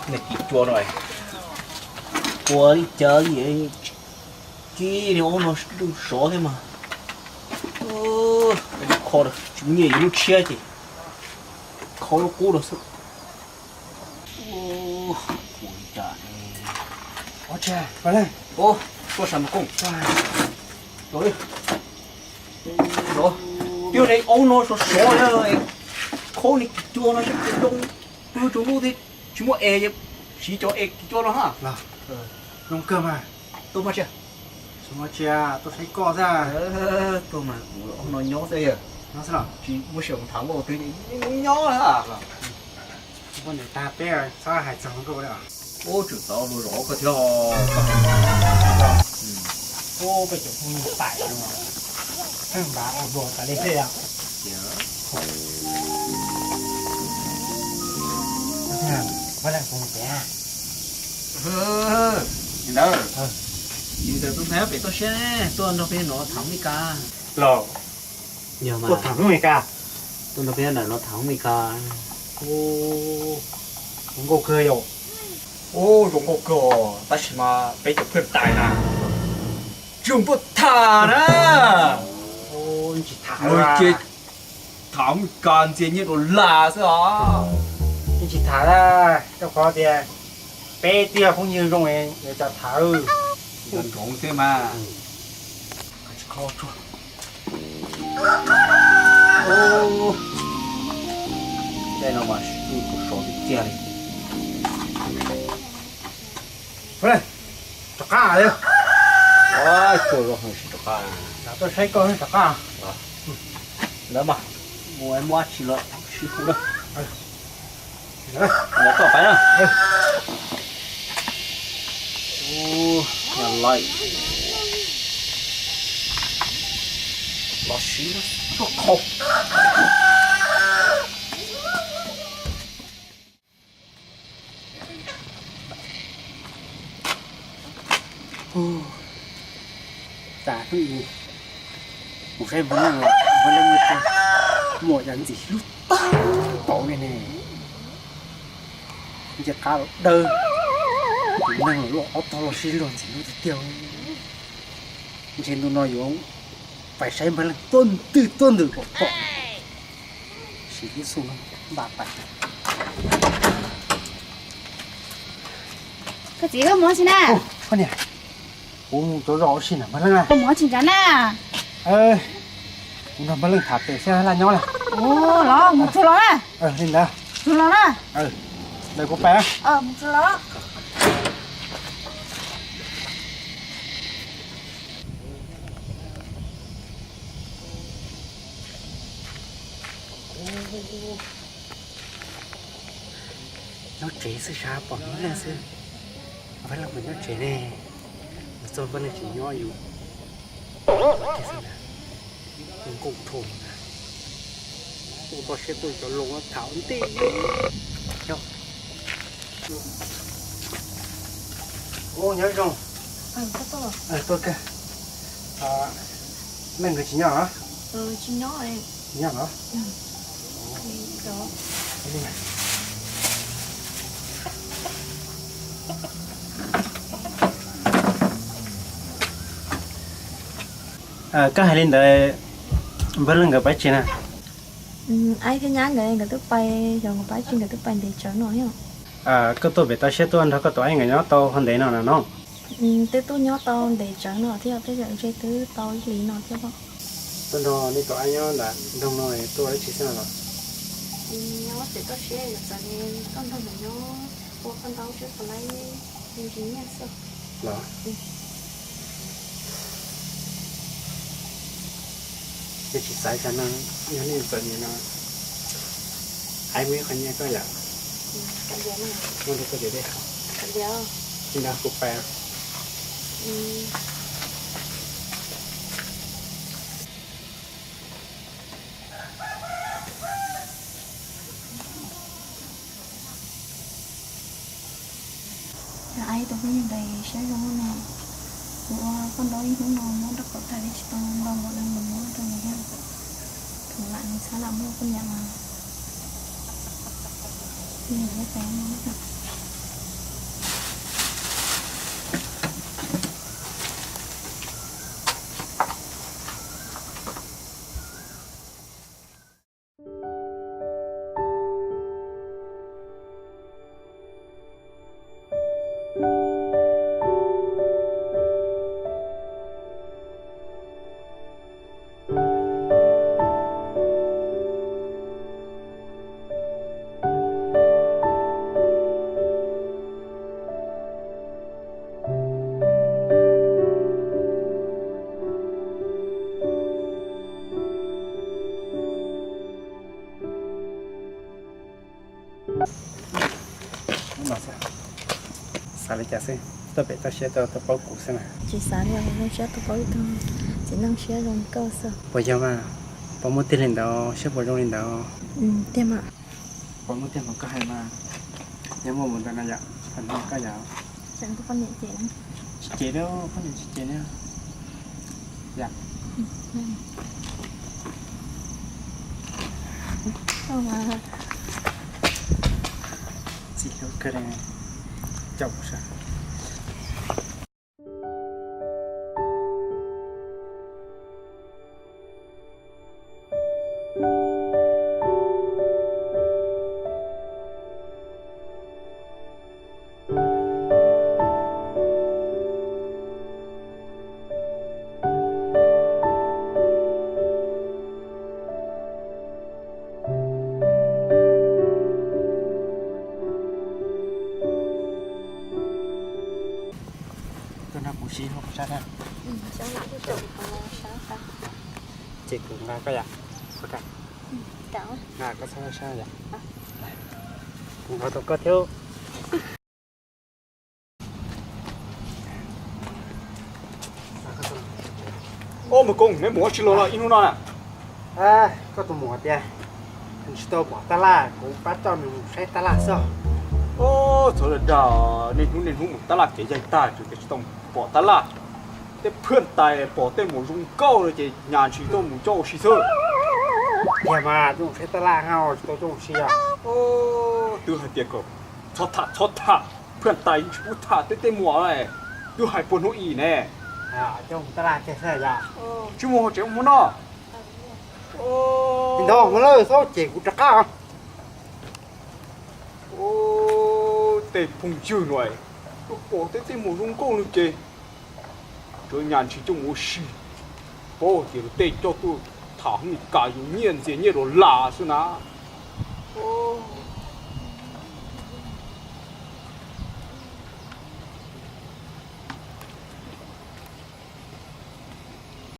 Nws kis cua no, ua li cas li, kib li ub no sov thiab mas. Kho tsis muaj nyiaj yuav lub tshiab ces kho lub qub no xwb. Ua li cas ne? Tuaj sam mas kooj. Twb ne ub no sov sov, kho nws kis cua no saib puas zoo, pw tsaus ntuj thiab tsis muaj es, siv cov es kis cua no ha. Zoo kawg mas. Tuaj mas tsis, tsis muaj tsis, tuaj saib koj xwb. Tuaj mas kuv no nyob xwb, tsis muaj sia tham ua twg, nyob nyob. Poj niam tag peb txhob hais txog nkauj li. Ub, tsum tau luag zov koj thiab os. Ub, peb cov phooj ywg pais no, pheej npav ua dua tas li thiab. Vaj Leej Xyooj tias, ntawd, yus ntawm tus ntxhais pem toj siab tuaj nrog peb no tham Meskas los. Yog mas, tuaj tham Meskas, tuaj nrog peb ntawm no tham Meskas. Zoo nkauj kawg yom. Ub, zoo nkauj kawg, tab sis mas peb cov phooj ywg tais na, tsis zoo tuaj tham na. Tsis tham, tham Meskas ntxias nyiaj dollar xwb os. Yeej tsis tham na, rau qhov tias peb twb yog phooj ywg zoo, yuav cas tham. Nroo xwb mas. Tej no mas sib tw sov tiag tiag li. Rov qab li. Tuaj zoo heev, sib rov qab. Tuaj saib koj rov qab. Ntawd mas, mus muab dab tsi los sib hu na. Ntawd koj pais na. Ub, yog lawm. Los siv tuaj qhau. Ub, tas hnub i mus saib npawg Leej, npawg Leej muaj cov ntxim hlub tag npaum li ne. Nce qab los dawb, tus neeg los loj ob tog los sib luag ntxim hlub tiag tiag. Ntshe ntu no yuav pais saib npawg Leej tuaj ntws tuaj ntws kom pom. Siv lub xu no npaj pais. Koj txiv, koj mus tsis na? Koj niam, kuv mus cov zos ua si na npawg Leej. Koj mus tsis nrad na? Kuv nrog npawg Leej tham pem seb laj nyob na. Los mus tsuag los na. Li ntawd. Tsuag los na. Ntawd kuv pais. Mus tsuag los. Nyob tsev xwb sab pom npawg Leej xwb. Npawg Leej puas nyob tsev ne? Mus txog npawg Leej tsis nyob yus xwb ntag. Nkuj rho ntag. Tuaj toj siab tuaj cov loo tham ua ntej. Ub, nyob zoo. Tuaj kawg. Leej nkawd tsis nyob los? Tsis nyob los? Koj hais li ntawd, npawg Leej nkawd pab tsi na? Aib thiab nyab nkawd, nkawd twb pais, xyov nkawd pab tsi, nkawd twb pais ntev tsawv no thiab. Koj tuaj pem toj siab tuaj nrog koj tus aib nkawd nyob tau ho ntev no na no? Twb tuaj nyob tau ntev tsawv no thiab, tej zaum ntshe twb tau ib hlis no thiab pob. Tuaj nrog nej tus aib nyob nram nroog no tuaj ua dab tsi xwb no los? Nyob txawm toj siab los txawm li koj nrog mus nyob ua koj ntaub tswb puas laib me ntsis nyiaj xwb los? Nej tsis xav cas no, yog nej txom nyem no, hais muaj ib qho nyiaj koj yom. Muaj rau koj cov dej haus. Tsis nrog kuv pais. Aib, tus phooj ywg ntawd siab zoo no, kuv ua koj ntaub ib hnub no muab rau kaum tag li tsis tau nto npaum li mus muab rau nws thiab. Thaum lam nws txhob lam muaj poj niam mas nws thiab tes no. Xav li cas xwb, toj pem toj siab tau paub kuv xwb na. Tsis xav li, zoo siab tau paub ib tug txiv neej siab zoo li koj xwb. Puas yog mas? Puas muaj tiag li ntawd, siab puas zoo li ntawd? Tiag mas. Puas muaj tiag mas koj hais mas. Yog muaj mus ntawm no yom, tsis pom no koj yom. Tsis cem li, poj niam tsis cem li. Txiv hlub kawg li, caum sawv. Tuaj nrog kuv sib hlub sab thiab. Ces kuv nqa koj yom. Nqa koj txhob sab yom. Kuv nqa tau koj thiab. Ob, Maiv Koob, neb mus ua tsi los los ib hnub no na? Koj tus muam tias tsis tau pom tab laj, kuv pab coj nws mus saib tab laj xwb. Ob, txhob dag, niaj hnub niaj hnub mus tab laj kev yaig tag tseem tias tsis tau pom tab laj. Tej phaj tais pom tej muam zoo nkauj no ces nyas ntshis tuaj mus coj ua si xwb. Tiag mas, coj mus saib tab laj ho tsis tau coj ua si os. Twb hais tias kom txhob tham, txhob tham, phaj tais tsis pub tham tej, tej muam, twb hais puag hnub i ne. Coj mus tab laj kiag xwb yom. Tsis mus tsev mus noj. Ntawd mus lawm, txhob cem kuv rov qab. Tej phooj ywg no, tuaj pom tej, tej muam zoo nkauj no ces tsuas nyas ntshis coj mus ua si. Paub tias luag tej coj tuaj tham hoob Meskas yus nyiaj ntxias nyiaj dollar xwb na.